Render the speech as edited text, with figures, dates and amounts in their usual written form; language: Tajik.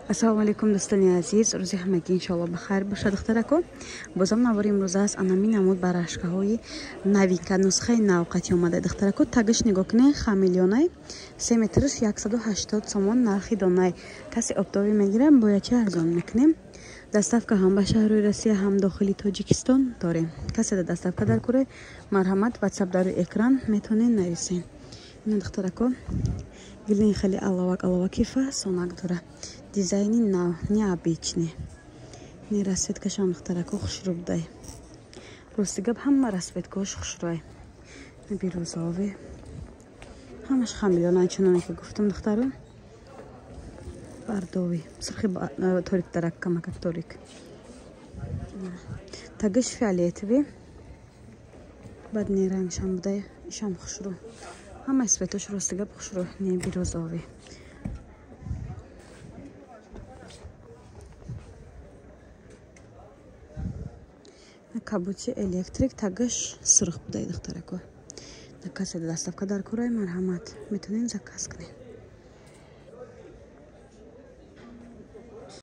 Ассалому алайкум, дӯстони азиз. Рӯзи ҳамагӣ иншоалло бахайр бошад, духтарако. Бозам навори имрӯза аст. Анами намуд барашкаҳои новинка, нусхаи нав қати омада, духтарако. Тагиш нигоҳ кунед, хамелеонай, 3 метрш 180 сомон нархи донай. Касе оптовый мегирам, бояд чи арзон мекунем. Доставка ҳам ба шаҳрҳои Россия, ҳам дохили Тоҷикистон дорем. Касе да доставка дар куре, марҳамат, WhatsApp дар экран метавонед нависен. Ина, духтарако, гилин хеле алавак алаваки фасонак дора. Дизайни нав, необычный. Не расцветкашам, духтарако, хушрӯ будай. Рости гап, ҳама расцветкаош хушрӯай. Бирӯзове. Ҳамаш хамелеонай, чуноне ки гуфтам, духтаро. Бордовый. Сурхи торик дарак, камакак торик. Тагиш фиолетовый. Баъд не рангшам будай, ишам хушрӯ. Ҳамаи цветош, рости гап, хушрӯ. Не бирӯзовый. Кабути электрик тагаш сурх будай, духтарако. Касе доставка дар курай, марҳамат, метавонед заказ кунед.